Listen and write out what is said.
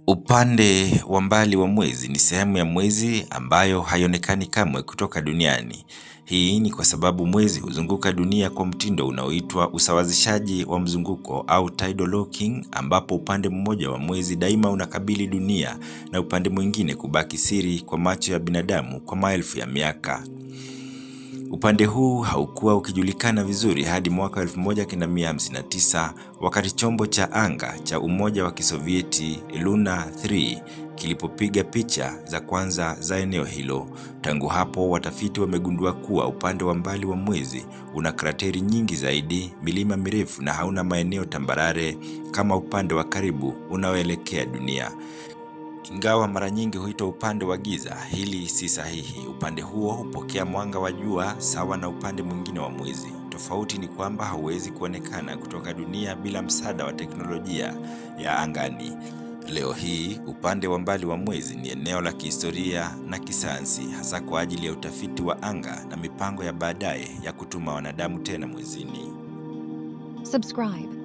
Upande wa mbali wa mwezi ni sehemu ya mwezi ambayo haionekani kamwe kutoka duniani. Hii ni kwa sababu mwezi huzunguka dunia kwa mtindo unaoitwa usawazishaji wa mzunguko au tidal locking, ambapo upande mmoja wa mwezi daima unakabili dunia na upande mwingine kubaki siri kwa macho ya binadamu kwa maelfu ya miaka. Upande huu haukuwa ukijulikana vizuri hadi mwaka 1959 wakati chombo cha anga cha Umoja wa Kisovieti Luna 3 kilipopiga picha za kwanza za eneo hilo. Tangu hapo, watafiti wamegundua kuwa upande wa mbali wa mwezi una krateri nyingi zaidi, milima mirefu na hauna maeneo tambarare kama upande wa karibu unaoelekea dunia. Ingawa mara nyingi huitwa upande wa giza, hili si sahihi. Upande huo hupokea mwanga wa jua sawa na upande mwingine wa mwezi. Tofauti ni kwamba hauwezi kuonekana kutoka dunia bila msaada wa teknolojia ya angani. Leo hii, upande wa mbali wa mwezi ni eneo la kihistoria na kisayansi, hasa kwa ajili ya utafiti wa anga na mipango ya baadaye ya kutuma wanadamu tena mwezini. Subscribe.